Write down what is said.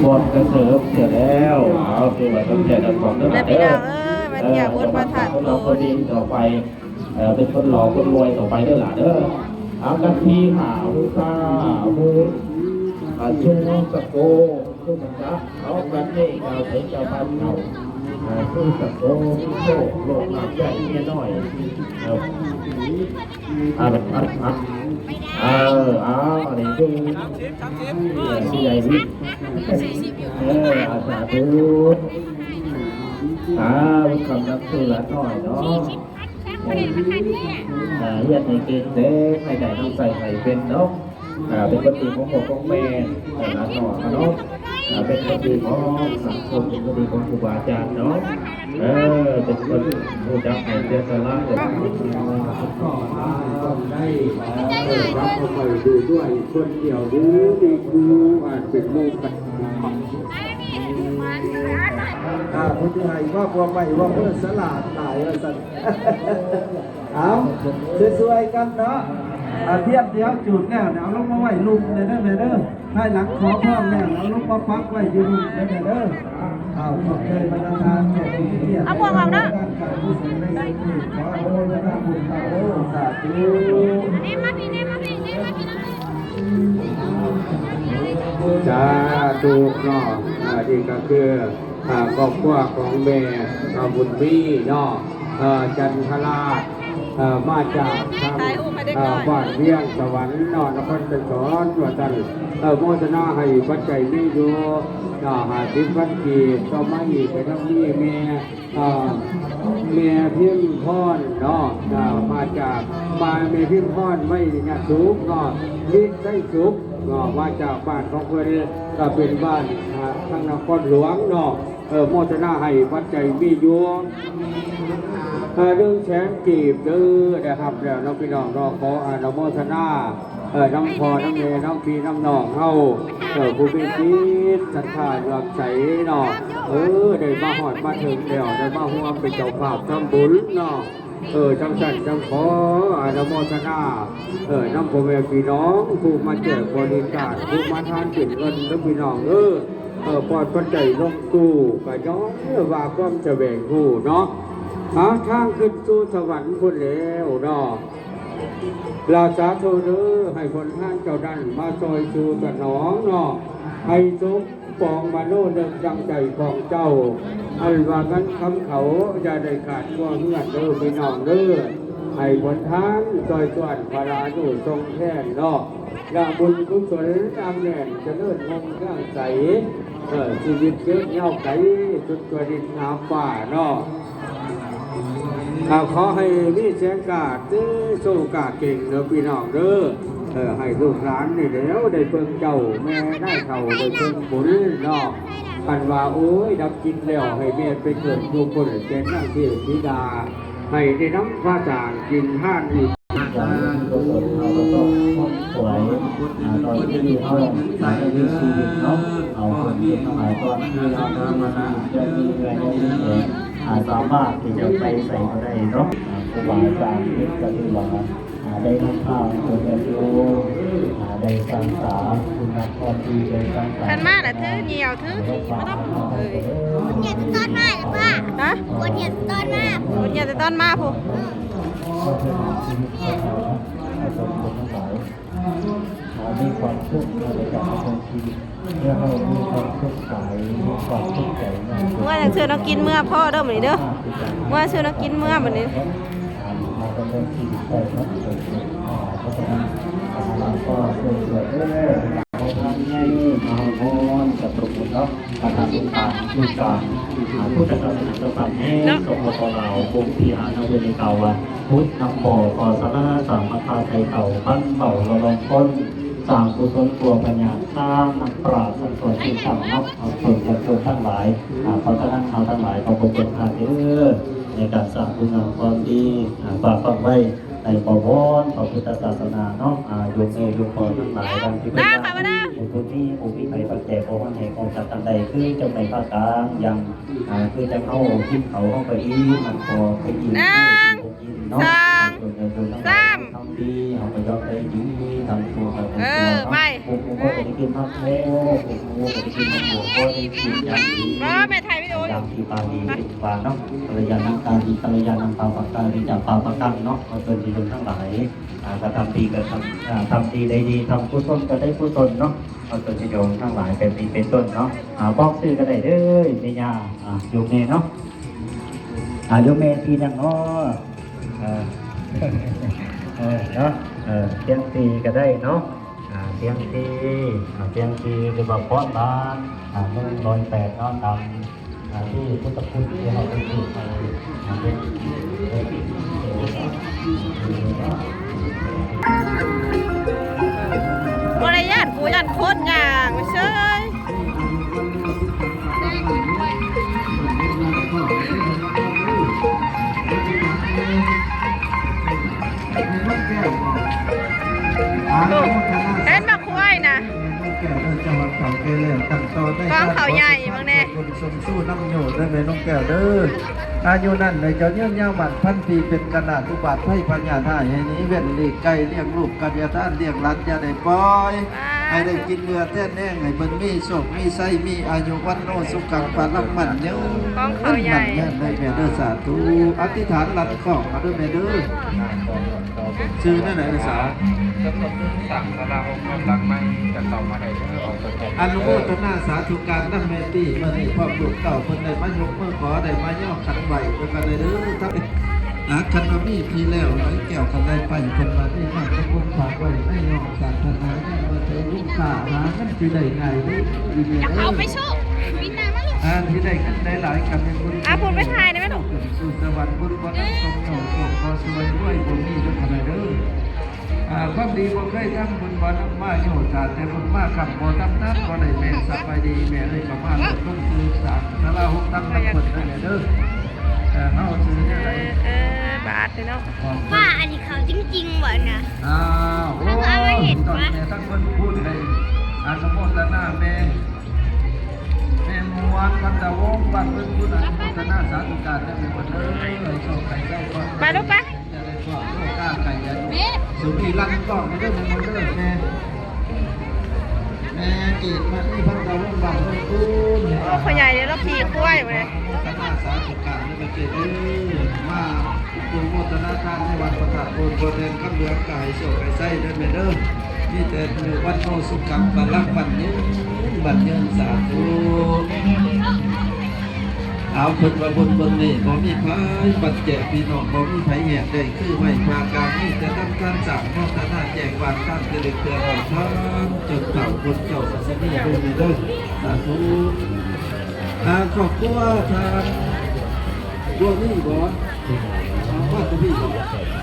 ບໍ່ກະເສີບເສຍແລ້ວ ເອົາ ຖືວ່າຕ້ອງແຈກກັນຂອງເດີ ແມ່ພີ່ນ້ອງເອີຍ ມາທ່ຽວບຸນພະທາດພູນ ເປັນຄົນດີຕໍ່ໄປ ເອີ ເປັນຄົນຫຼໍ່ຄົນລວຍຕໍ່ໄປເດີຫຼ້າເດີ. ເອົາ ກັນທີ່ຫາຜູ້ຊາຜູ້ ອາ ຊຸງສະໂກ ຊຸງສະ ເອົາ ກັນນີ້ເຈົ້າເຖິງເຈົ້າພັນເຮົາ ອາ ຊຸງສະໂກ ໂຊກ ໂລກງາມໃຫຍ່ເມຍນ້ອຍ ເອີ ເອົາ ເອົາ ເອົາ ອັນນີ້ຄື ສາມສິບ ສາມສິບ ເອີ ຜູ້ໃຫຍ່ວິດ ເອີ ອາ ສາທຸ ອາ ບຸນຄຳນຳສູ່ຫຼານນ້ອຍເນາະ ເອີ ຮຽນໃຫ້ເກັ່ງເດີ້ ໃຫ້ໄດ້ນຳໃຊ້ໃຫ້ເປັນເນາະ ອາ ເປັນຄົນດີຂອງພໍ່ຂອງແມ່ ເອີ ຫຼານນ້ອຍເນາະ ອາ ເປັນຄົນດີຂອງສັງຄົມ ເປັນຄົນດີຂອງຄູບາອາຈານເນາະ ເອີ ເປັນຄົນຮູ້ຈັກໃຫ້ເສຍສະຫຼະ ຕ້ອງໄດ້ ເອີ ຮັບເອົາໄປຢູ່ດ້ວຍຄົນດຽວ ຫຼືມີຄູອາດເປັນໝູ່ກັນ ອາ ຜູ້ທີ່ໃຫ້ວ່າພວກໃໝ່ວ່າເພິ່ນສະຫຼາດຫຼາຍວ່າຊັ້ນ ເອົາ ຊ່ວຍໆກັນເນາະ ອາ ທຽນທີ່ເຮົາຈູດແລ້ວເນຍ ເອົາລົງມາໄວ້ລຸ່ມເດີແມ່ເດີ ພາຍຫຼັງຂໍພອນແລ້ວ ເອົາລົງມາປັກໄວ້ຢູ່ລຸ່ມເດີແມ່ເດີ. ເອົາ ຂອບໃຈບັນດາທ່ານແຂກຜູ້ມີກຽດ ເອົາບ່ວງອອກເນາະ ຂໍອະນຸໂມທະນາບຸນເອົາ ສາທຸ ແນມມາພີ້ ແນມມາພີ້ ແນມມາພີ້ ສາທຸເນາະ ອາ ນີ້ກໍຄື ອາ ຄອບຄົວຂອງແມ່ ອາ ບຸນມີເນາະ ເອີ ຈັນທະລາດ ເອີ ມາຈາກທາງ ເອີ ບ້ານວຽງສະຫວັນເນາະ ນະຄອນໄກສອນວ່າຊັ້ນ ເອີ ໂມທະນາໃຫ້ປັດໄຈມີຢູ່ເນາະ ຫ້າສິບພັນກີບ ຕໍ່ມາອີກກໍຍັງມີແມ່ ເອີ ແມ່ພິມພອນເນາະ ເອີ ມາຈາກ ມາ ແມ່ພິມພອນ ໄວຍະສຸກເນາະ ວິໄຊສຸກເນາະ ມາຈາກບ້ານຂອງເພິ່ນ ກໍເປັນບ້ານ ເອີ ທາງນະຄອນຫຼວງເນາະ ເອີ ໂມທະນາໃຫ້ປັດໄຈມີຢູ່ ເອີ ໜຶ່ງແສນກີບເດີ ໄດ້ຮັບແລ້ວເນາະ ພີ່ນ້ອງເນາະ ຂໍອະນຸໂມທະນາ ເອີ ນຳພໍ່ນຳແມ່ ນຳພີ່ນຳນ້ອງເຮົາ ເອີ ຜູ້ມີຈິດສັດທາເຫຼື້ອມໃສເນາະ ເອີ ໄດ້ມາຮອດມາເຖິງແລ້ວ ໄດ້ມາຮ່ວມເປັນເຈົ້າພາບທຳບຸນເນາະ ເອີ ຈັ່ງຊັ້ນຈັ່ງຂໍອະນຸໂມທະນາ ເອີ ນຳພໍ່ແມ່ພີ່ນ້ອງ ຜູ້ມາແຈກບໍລິຈາກ ຜູ້ມາທານເປັນເງິນເດີ ພີ່ນ້ອງເອີ ເອີ ປອດປັດໄຈລົງຕູ້ ກະຍ້ອນວ່າຄວາມສະແຫວງຮູ້ເນາະ ຫາທາງຂຶ້ນສູ່ສະຫວັນພຸ້ນແລ້ວເນາະ. ລາຊາໂທເດີ ໃຫ້ຜົນທານເຈົ້ານັ້ນມາຊ່ອຍຊູສະໜອງເນາະ ໃຫ້ສົມປອງມະໂນນຶກດັ່ງໃຈຂອງເຈົ້າ ອັນວ່າເງິນຄຳເຂົາຢ່າໄດ້ຂາດຄົວເຮືອນເດີ ພີ່ນ້ອງເດີ ໃຫ້ຜົນທານຊ່ອຍຊວນພະລານຸຊົງແທນເນາະ ລະບຸນກຸສົນອັນແໜ້ນຈະເລີນຮົງເຮືອງໃສ ເອີ ຊີວິດເກີດຍາວໄກ ສຸດຕົວດິນຫາຟ້າເນາະ. ເອົາ ຂໍໃຫ້ມີແສງກາເຕໂຊກາເກັ່ງເດີພີ່ນ້ອງເດີ ເອີ ໃຫ້ລູກຫຼານນີ້ແຫຼວໄດ້ເບິ່ງເຈົ້າ ແມ່ນາຍເຖົ້າໄດ້ເບິ່ງບຸນເນາະ ຄັນວ່າ ໂອ້ຍ ດັບຈິດແລ້ວ ໃຫ້ແມ່ໄປເກີດຢູ່ພຸ້ນ ເປັນນາງເທບທິດາ ໃຫ້ໄດ້ນຳພາສ້າງກິນທານອີກ ການກຸສົນເຮົາກໍຕ້ອງຂວາຍ ອາ ຕອນທີ່ເຮົາຍັງມີຊີວິດເນາະ ເອົາບຸນທັງຫຼາຍຕອນທີ່ເຮົາມີຊີວິດ ຈະມີເຫື່ອມີແຮງ ອາ ສາມາດທີ່ຈະໄປໃສກໍໄດ້ເນາະ ອາ ຄູບາອາຈານເພິ່ນກໍຖືວ່າ ອາ ໄດ້ນຳພາຄົນແມ່ນໂຍມ ອາ ໄດ້ສ້າງສາຄຸນງາມຄວາມດີ ໄດ້ສ້າງສາ ຄັນມາລະຖືໜ່ຽວ ຖືຂີ້ມານຳ ເອີຍ ເຮັດຕອນມາ ປ້າ ຮະ ເຮັດຕອນມາ ເຮັດຕອນມາພຸ້ນ ເພື່ອເຮົາມີຄວາມສຸກໃນການດຳລົງຊີວິດ ເພື່ອເຮົາມີຄວາມສຸກກາຍ ມີຄວາມສຸກໃຈ. ເມື່ອນັ້ນເຊີນເອົາກິນເມືອພໍເດີມື້ນີ້ເດີ ເມື່ອເຊີນເອົາກິນເມືອບັດນີ້ ມາດຳລົງຊີວິດໄດ້ເນາະ ເພາະສະນັ້ນ ເຮົາກໍເຊີນເຊີນເດີ ເຮົາທາງໃຫຍ່ ເຮົານອນກະຕົກເນາະ ຄະນະລູກຫຼານ ລູກຫຼານ ອ່າ ພຸດທະສາສະໜາ ສະພາແຫ່ງ ສປປ ລາວ ກຸ່ມທີຫ້າ ນຳເພິ່ນໄດ້ກ່າວວ່າ ພຸດນຳບໍ່ ຂໍສາລາ ສ້າງຫຼັງຄາໄຂ່ເຕົາ ປັນເບົາລະລອງຄົນ ສ້າງກຸສົນຕົວພະຍາ ສ້າງນຳປາສັງສອນຈິດຕັ້ງເນາະ ເອົາຕົນຍາດໂຍມທັງຫຼາຍ ອ່າ ເພາະສະນັ້ນເຮົາທັງຫຼາຍກໍບໍ່ເປັນພາດເດີ ໃນການສ້າງຄຸນງາມຄວາມດີ ອ່າ ຝາກຝັງໄວ້ໃນບໍວອນພະພຸດທະສາສະໜາເນາະ ອ່າ ໂຍມແມ່ໂຍມພໍ່ທັງຫຼາຍ ດັ່ງທີ່ເພິ່ນວ່າ ຜູ້ທີ່ມີ ຜູ້ທີ່ໄປປັດແຈກ ບໍ່ຮູ້ແຈກອອກຈາກທາງໃດ ຄືຈັ່ງໄດ້ພາກາງ ຢ່າງ ອ່າ ຄືຈັ່ງເຮົາກິນເຂົ້າ ເຮົາກໍອີ່ມ ມັນກໍໄປອີ່ມ ໜຶ່ງ ກິນເນາະ ສອງ ສາມ ເຮົາກໍຢອກໄດ້ດີ ທັງຜູ້ເຖົ້າຜູ້ແກ່ເນາະ ຜູ້ຄົນກໍໄດ້ ກິນນຳໂມ ໂອ້ໂຫ ໄດ້ກິນນຳໂມ ກໍໄດ້ກິນຢ່າງດີ ບໍ່ ແມ່ຖ່າຍວິດີໂອຢູ່ ຢ່າງທີ່ປາລີເອີ້ນວ່າເນາະ ກັລຍານະກາລີ ກັລຍານະປາປະກາລີ ຈະປາປະກັງເນາະ ຂໍເຊີນຍາດໂຍມທັງຫຼາຍ ອ່າ ກະທຳດີກະທຳ ອ່າ ທຳດີໄດ້ດີ ທຳກຸສົນກະໄດ້ກຸສົນເນາະ ຂໍເຊີນຍາດໂຍມທັງຫຼາຍ ແບບນີ້ເປັນຕົ້ນເນາະ ອ່າ ບອກຊື່ກະໄດ້ເດີ ແມ່ຍ່າ ອ່າ ໂຍມແມ່ເນາະ ອ່າ ໂຍມແມ່ຊື່ຫຍັງເນາະ? ເອີ ເອີ ເນາະ ເອີ ສຽງສີ່ກະໄດ້ເນາະ ອ່າ ສຽງສີ່ ອ່າ ສຽງສີ່ ຫຼືວ່າພອນບານ ອ່າ ໜຶ່ງຮ້ອຍແປດເນາະ ຕາມ ອ່າ ທີ່ພຸດທະຄຸນທີ່ເຮົາໄດ້ເກີດມາ ອ່າ ເປັນ ບໍ່ໄດ້ຢ້ານຜູ້ຢ້ານຄົນ ຍ່າງໄປເຊີຍ. ເຫັນບັກຄວາຍນະ ກອງເຂົ້າໃຫຍ່ເບິ່ງແດ່ ບຸນສົມສູ່ນຳໂຍເດີແມ່ນ້ອງແກ້ວເດີ ອາຍຸນັ້ນໃຫ້ເຈົ້າຍືນຍາວໝັ້ນພັນປີ ເປັນກະໜາດອຸບາດໄພພະຍາດຮ້າຍ ໃຫ້ໜີເວັ້ນຫຼີກໄກ ລ້ຽງລູກກັບຢ່າທານ ລ້ຽງຫຼານຢ່າໄດ້ປ່ອຍ ໃຫ້ໄດ້ກິນເຫຼືອແທນແຮງ ໃຫ້ເພິ່ນມີໂຊກມີໄຊ ມີອາຍຸວັນໂນສຸຂັງພະລັງ ໝັ້ນຍືນ ໝັ້ນຍືນເດີແມ່ເດີ ສາທຸ ອະທິຖານຫຼັງກ້ອງເອົາເດີແມ່ເດີ. ຊື່ແນວໃດລະສາວ? ເພິ່ນກຳລັງສ້າງສາລາອົບຮົມຫຼັງໃໝ່ ຈະເຂົ້າມາໄດ້ເດີ ອອກຈາກ ອະນຸໂມທະນາສາທຸການນຳແມ່ຕີ ມື້ນີ້ພ້ອມລູກເຕົ້າ ເພິ່ນໄດ້ມາຍົກມືຂໍ ໄດ້ມາຍໍຂັນໄຫວ້ເພິ່ນກະໄດ້ເດີ ອາ ຄັນວ່າມີທີ່ແລ້ວ ໄດ້ແກ້ວຄັນໄດ້ໄປ ເພິ່ນວ່າມີມາກະບຸນຝາກໄວ້ໃນນ້ອງສາທາລະນະ ຍັງບໍ່ໄດ້ລຸ້ນຄ້າ ຫາເງິນຊິໄດ້ງ່າຍເດີ ອີແມ່ເດີ ເອົາໄປໂຊະ ວິນນາມາລູກ ອາ ຊິໄດ້ເງິນຫຼາຍໆ ກະແມ່ນບຸນ ອາ ພຸ້ນໄປຖ່າຍໄດ້ແມ່ລູກ ຂຶ້ນສູ່ສະຫວັນ ບຸນບໍ່ທັນສົມເທົ່າ ໂຊກບໍ່ຊ່ວຍ ລວຍບໍ່ມີເດີ ເດີ ອາ ຄວາມດີບໍ່ເຄີຍທຳ ບຸນບໍ່ນຳມາ ໂຍທາແຕ່ບຸນມາ ຄຳບໍ່ທຳທານບໍ່ໄດ້ແມ່ ສະບາຍດີແມ່ເອີຍ ເຂົ້າມາໂລດລົງຊື່ສາງສາລາຫົກຕັງນຳເພິ່ນເດີແມ່ເດີ ເອີ ເຮົາຊື່ແນວໃດ ເອີ ເອີ ບາດເນາະ ປ້າ ອັນນີ້ເຂົາຈິງໆບໍ່ນະ ອ້າວ ໂອ້ຍ ຕອນແມ່ທັງເພິ່ນພູດໃຫ້ອະນຸໂມທະນາແມ່ ແມ່ມ່ວນ ພັນດາວົງ ບ້ານເພິ່ນພູດ ອະນຸໂມທະນາສາທຸການເດີແມ່ເພິ່ນເອີຍ ໃຫ້ໂຊກໃຫ້ໄຊ ໄປລູກໄປ ຈະໄດ້ຄອບຄົວກາໄກ່ອາຍຸ ສຸມີລັງກອງເດີແມ່ເດີ ແມ່ ແມ່ເກດມະນີ ພັນດາວົງ ບ້ານເພິ່ນພູດ ໂອ້ ພໍ່ໃຫຍ່ເດ້ ລາວຂີ່ຄວາຍ ອະນຸໂມທະນາສາທຸການເດີແມ່ເກດເດີ ມາໂປຣໂມດທະນາທານໃນວັດພະທາດໂພນ ພໍ່ແດງຄຳເຫຼືອງ ກະໃຫ້ໂຊກໃຫ້ໄຊເດີແມ່ເດີ ມີແຕ່ມື້ວັນໂນສຸຂັງພະລັງ ໝັ້ນຍືນ ໝັ້ນຍືນ ສາທຸ. ເອົາ ເພິ່ນວ່າບຸນເບິ່ງນີ້ ບໍ່ມີໃຜປັດແຈກພີ່ນ້ອງ ບໍ່ມີໃຜແຫກໄດ້ຄືໄມ້ພາກາງ ມີແຕ່ທຳທານສ້າງ ໂມທະນາແຈ້ງວ່າງ ທານທີ່ເລັກເພື່ອໃຫ້ທານ ຈົນເຖົ້າຄົນເຈົ້າກໍຊິມີເດີແມ່ເດີ ສາທຸ. ອ່າ ຄອບຄົວທ່ານ ບໍ່ມີບໍ່? ເອົາ ວ່າບໍ່ມີບໍ່? ເ